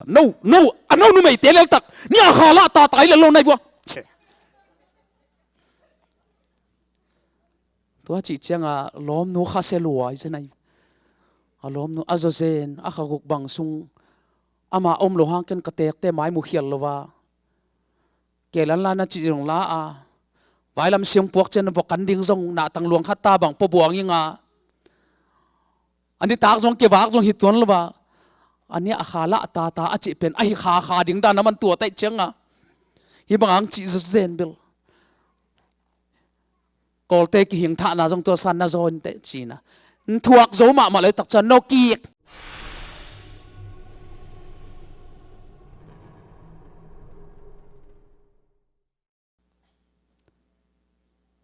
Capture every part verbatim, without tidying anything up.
No, no, a no numeite leltak ni a kha lah tata i lel lo nai vua. Tua cih cianga lawmnu khasia lua i zen ai. A lawmnu a zawzen a khaguk bang sung ama om lo hang ken ka tekte mai mu khial lo va. Kelan la na cih zong la a, vailam siang puak cian vok kan ding zong nahtang luang khat ta bang pua buang inga. A nitak zong kivak zong hi tuan lo va. A nia a kha lah tata a cih pen a hi kha kha ding dan a man tua taih cianga. Hi bang ang cih zawzen bil. Kawlte kihing thahna zong tua san na zaw inteh cina. Nthuak zo mahmah lo takcia nokik.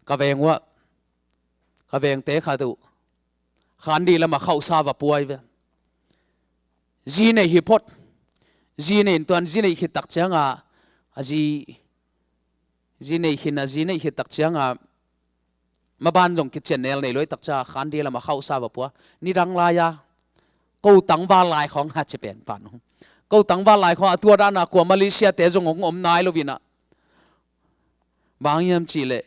Ka veng uah ka vengte khat uh khan dih lamah khauhsa va puai ve. Zi nei hi phot. Zi nei in tuan zi nei khit tak cianga a zi zi nei khin a zi nei khit tak cianga maban zong kician nel nei luai tak cia khan dih lamah khauhsa va pua. Nidang lai-a ko tangval lai khawng ha ci pen pan uh. Ko tangval lai khawng a tua dana kua Malaysia te zong hong om nai lo vina. Bang hiam cih leh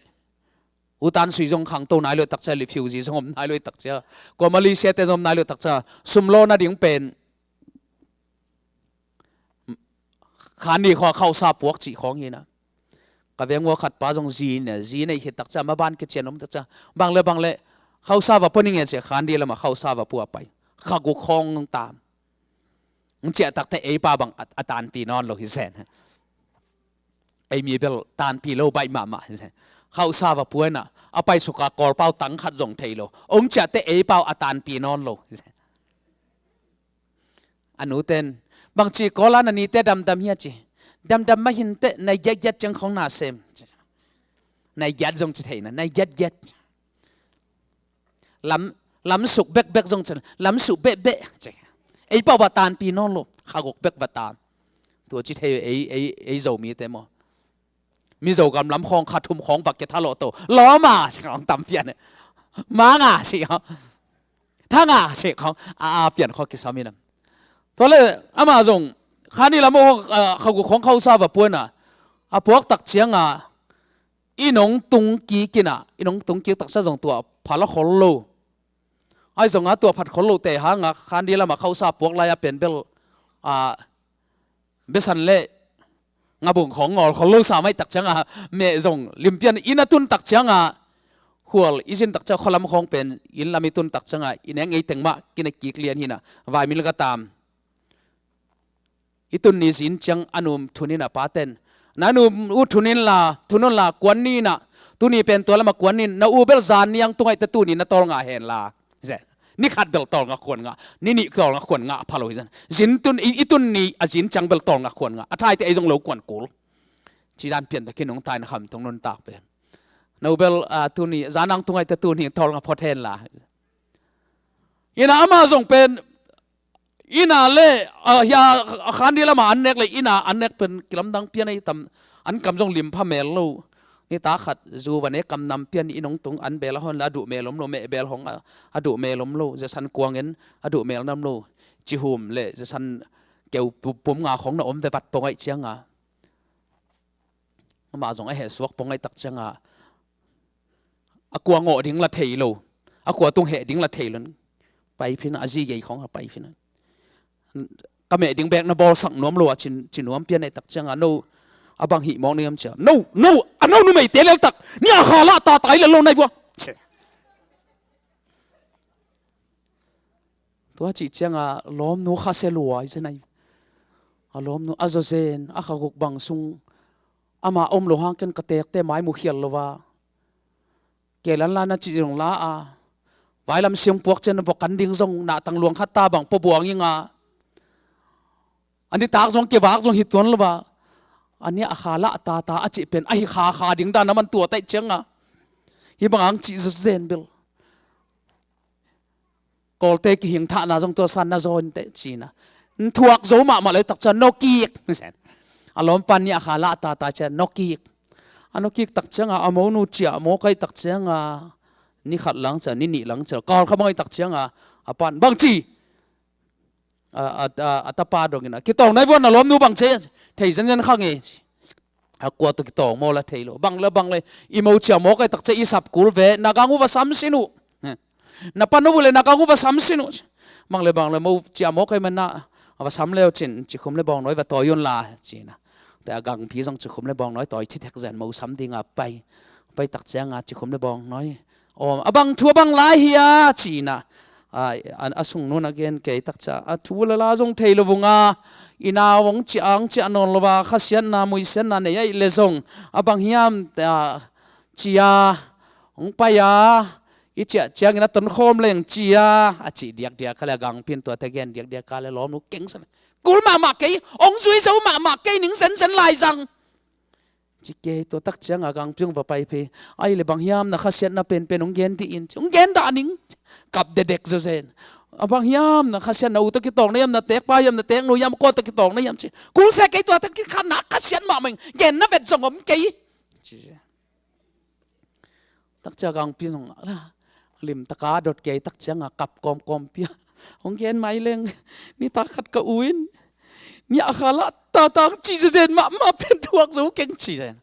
utan sui zong khangto nai luai tak cia, refugee zong om nai luai tak cia, kua Malaysia te zong om nai luai tak cia sum lawna ding pen khan dih khawng khauhsa puak cih khawng hina. Ka veng ua khat pa zong zi ne zi nei khit tak cia maban kician om tak cia bang le bang le khauhsa va pua ning e cia khan dih lamah khauhsa va pua pai. Khaguk khawng tam. Ng ciah takte ei pa bang a tanpi nawn lo hi zen. Ei mi bel tanpi lo baih mahmah hi zen. Khauhsa va puaina a paisuka Kawlpau tang khat zong thei lo. Ong ciahte ei pau a tanpi nawn lo hi zen. A nuten bangci Kawla na nite damdam hia ci. Damdam mah hinteh nai giatgiat ciang khong na sem. Nai giat zong ci theina nai giatgiat. Lam, lam suk bekbek zong cin lam suk behbeh. Ei pau va tanpi nawn lo khaguk bek va tan. Tua ci thei ei, ei, ei Zomite maw. Mizo gam lam khawng kha thum khawng va kitha lawh to lawma si khawng tam pian. Manga si khawng thanga si khawng a, a pian khawng kisam inam. Tua le ama zong khan dih lamah khaguk khawng khauhsa va puaina. A puak tak cianga i nong tung kik ina i nong tung kik taksa zong tua phala khol lo. Ai zonga tua phat khol lo te hanga khan dih lamah khauhsa puak lai-a pen bel a besan le ngabung khawng ngawl khol lo sa mai tak cianga meh zong limpian inn a tun tak cianga khual i zin tak cia khualam khawng pen inn lam i tun tak cianga i neng ei teng mah kina kik lian hina. Vaimil ka tam. I tun ni zin ciang a num thunin a paten na num u thunin la thunun la kuan ni na tuni pen tua lama kuan ni na u bel zan niang tungaihte tuni na tawl ngah hen la. Ni khat bel tawl ngah khuan ngah ni nih tawl ngah khuan ngah a pha lo hi zan. Zin tun i, i tun ni a zin ciang bel tawl ngah khuan ngah a thaite ei zong lo kuan kul. Ci dan pian takin nung taina kham tung nun tak pen na u bel a tuni zan ang tungaihte tuni tawl ngah phot hen la. Ina ama zong pen ina le a hia a khan dih lama an nek le ina an nek pen kilamdang pian ei tam. An kam zong lim pha mel lo. Nita khat zu va ne kam nam pian i nong tung an bel a hon le a duh mel om lo meh bel hong a duh mel om lo zesan kuangin a duh mel nam lo. Cihum le zesan keu pum nga khong na om ve vat pong aih cianga. Amah zong a heh suak pong aih tak cianga a kua ngawh ding la thei lo. A kua tung heh ding la thei lo. Paiphin a zi gei khong a paiphin a ka meh ding bek na bawlsak nuam lo a cin, cin nuam pian aih tak cianga no a bang hih mawng niam cia no, no, a no numeite leltak ni a kha lah tata i lel lo nai vua. Tua cih cianga lawmnu khasia lua i zen ai. A lawmnu a zawzen a khaguk bang sung ama om lo hang ken ka tekte mai mu khial lo va. Kelan la na cih zong la a vailam siang puak cian vok kan ding zong nahtang luang khat ta bang pua buang inga. A nitak zong kivak zong hi tuan lo va. A nia a kha lah tata a cih pen a hi kha kha ding dan a man tua taih cianga. Hi bang ang cih zawzen bil. Kawlte kihing thahna zong tua san na zaw inteh cina. Nthuak zo mahmah lo takcia nokik. A lawmpan nia kha lah tata cia nokik. A nokik tak cianga a monu cia a mawk aih tak cianga ni khat lang cia ni nih lang cia kal kha bang aih tak cianga a pan bangci. a, a, a, a tapa dongin a, "Kitawng nai vua, na lawmnu bang ci, thei zenzen kha ngei," ci. A kua tawh kitawng maw la thei lo. "Bang le bang le, i mo cia maw kai tak cia i sap kul ve, na gang uh va sam sin uh. Na pan uh le na gang uh va sam sin uh. Bang le bang le, mo cia maw kai man na, a va sam leu cin, cikhum le bawngnawi va tawi un la," ci-in a. Te a gangpi zong cikhum le bawngnawi tawi thithek zen, mo sam dinga pai. Pai tak cianga cikhum le bawngnawi, "Aw, a bang thu a bang lai hi a?" ci-in a, a, a, a sungnu in a gen kei tak cia, "A thu le la zong thei lo vunga, i nau hong ciah, hong ciah nawn lo a, khasiatna, muisiatna nei ahih le zong, a bang hiam, a, cia hong pai a, i ciah ciangin a tonkhawm leng cia," a cih diakdiak kha le a gangpi in tuate gen diakdiak kha le lawmnu keng sa le, "Kul mahmah kei, hong zui zo mahmah kei ning zenzen lai zang," ci kei. Tua tak cianga gangpi hong va pai phei. "Ahih le bang hiam na khasiatna penpen hong gen dih in," ci. "Hong gen dah ning," kap dedek zawzen. "A bang hiam na khasiatna, u tawh kitawng na hiam, na teek pa hiam, na teek nu hiam, kua tawh kitawng na hiam," ci. "Kul se kei, tua tawh kikhat na khasiat mahmah ing, genna vet zong om kei," ci. Tak cia gangpi zong a la, limtaka dot kei tak cianga kap kawmkawm pia. "Hong gen mai leng, nitak khat ka u in, ni a kha lah tata," ci zezen mahmah pen thuak zo keng ci zen.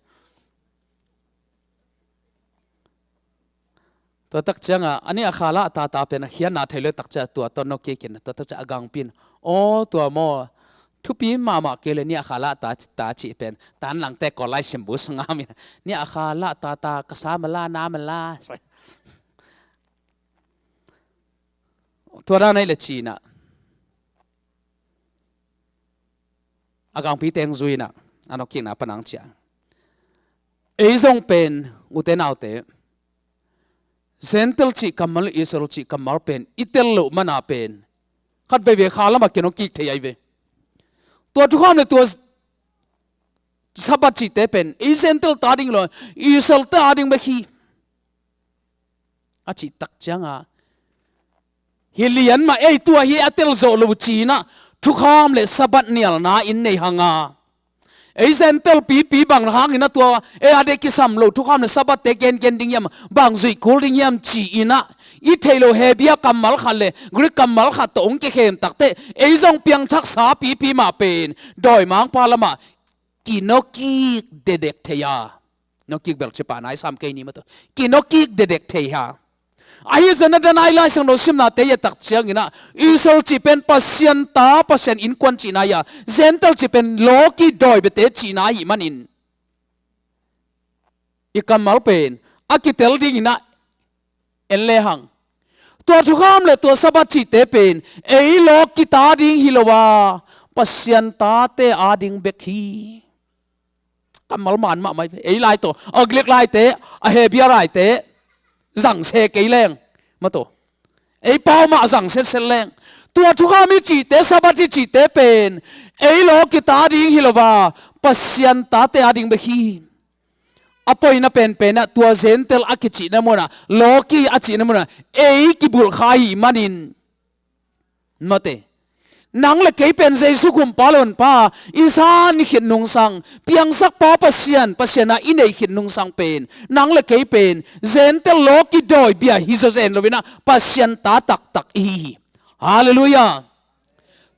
Tua tak cianga, a ni a kha lah tata pen a khiatna thei lo tak cia tua tawh nokik in, tua tak cia a gangpi in, "Aw, tua maw, thupi mahmah kei le, ni a kha lah ta, ta cih pen, tan langte kawl lai simbu sungam in, ni a kha lah tata, ka sa mala, na mala." Tua dan ahih le ci-in a, a gangpi teng zui-in a, a nokikna pan ang cia. Ei zong pen, ute naute, Gentile cih kammal, Israel cih kammal pen i tel loh mana pen, khat veivei kha lama kinokik thei ahi ve. Tua thukham le tua Sabbath cihte pen ei Gentile ta ding lo, Israel ta ding bek hi, a cih tak cianga, hi lian mah ei, tua hi a tel zawh lo ci-in a, thukham le Sabbath nialna in nei hang a, ei Gentile pipi bang hangin a tua ei a dei kisam lo thukham le Sabbath te gengen ding hiam, bang zuih kul ding hiam ci-in a, i theih lo Hebru kammal khat le Greek kammal khat tawh hong kikhem tak teh, ei zong piangthaksa pipi mah pen dawimangpa lamah kinokik dedek thei a. Nokik bel ci pah nai sam kei ni maw, tua kinokik dedek thei a. Ahi zongin a dan a i Lai Siangtho simnate i et tak ciangin a, Israel cih pen Pasian ta, Pasian innkuan cihna hi a, Gentile cih pen lawki dawi biate cihna ahih manin, i kammal pen a kitel dingin a en lehang, tua thukham le tua Sabbath cihte pen ei lawki ta ding hi lo a, Pasian tate a ding bek hi. Kammal man mahmah hi ve. Ei lai tawh, a Greek laite, a Hebru laite zang se kei leng, maw, tua ei pau mah zang setset leng, tua thukham i cihte, Sabbath i cihte pen ei lawki ta ding hi lo a, Pasian tate a ding bek hi. A poina penpen ah tua Gentile a kicihna munah, lawki a cihna munah ei kibulh kha ahih manin, mate, nang le kei pen Jesu khum pa le hun pa i san khit nungsang, piangsakpa Pasian, Pasian ah i neih khit nungsang pen nang le kei pen Gentile lawki dawi bia hi zawzen lo-in ah Pasian ta taktak i hi hi. Halleluiah.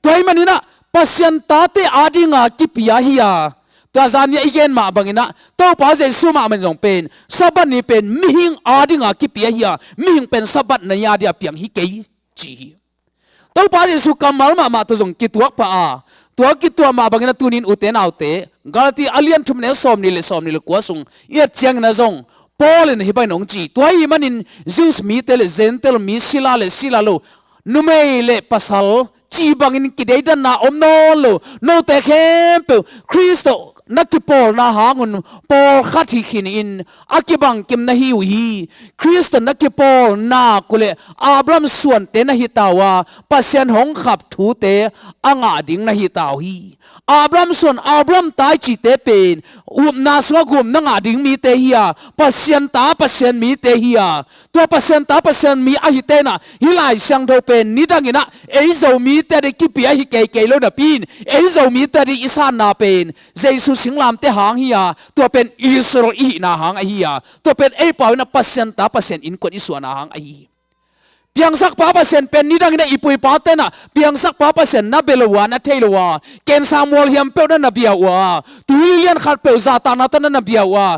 Tua ahih manin ah Pasian tate a dinga kipia hi a, tua zan ni a i gen mah bangin ah Topa Jesu mahmah in zong pen Sabbath ni pen mihing a dinga kipia hi a, mihing pen Sabbath ni a dia piang hi kei ci hi. Topa Jesu kammal mahmah tawh zong kituak pah a, tua kituak mah bangin a tuni-in ute naute, Galati a lian thum neu sawmnih le sawmnih le kua sung i et ciangin ah zong Paul in hih bangin hong ci, tua ahih manin Jews mite le Gentile mi, sila le sila lo, numei le pasal cih bangin kideidanna om nawn lo, note khempeuh Khrist tawh na kipawlna hangun pawlkhat hi khin in a kibangkim na hi uh hi. Khrist tawh na kipawl nak uh leh Abraham suante na hi ta uh a, Pasian hong khap thute a ngah ding na hi ta uh hi. Abraham suan, Abraham ta i cihte pen upna sungah gum na ngah ding mite hi a, Pasian ta, Pasian mite hi a, tua Pasian ta, Pasian mi ahite in ah hih Lai Siangtho pen nidangin ah ei Zomite a ding kipia hi keikei lo napi-in, ei Zomite a ding i sanna pen Jesu singlamteh hang hi a, tua pen Israel i hihna hang ahi a, tua pen ei pau in ah Pasian ta, Pasian innkuan i suahna hang ahi hi. Piangsakpa Pasian pen nidangin ah i pu i pate in ah Piangsakpa Pasian na bia lo uh a, na thei lo uh a, cancer mual hiam peuh na na bia uh a, tuili lian khat peuh zahtakna tawh na na bia uh a,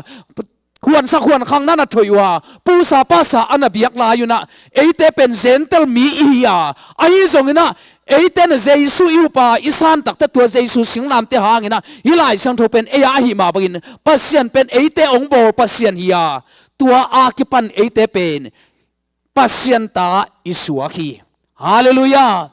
huansak huankhang na na thoih uh a, pusa pasa a na biak lai un ah, eite pen Gentile mi i hi a, ahi zongin ah eite in ah Jesu i up a, i san takte tua Jesu singlamteh hangin ah hih Lai Siangtho pen ei a ahih mah bangin Pasian pen eite hong bawl Pasian hi a, tua a kipan eite pen Pasian ta i suak hi. Halleluiah.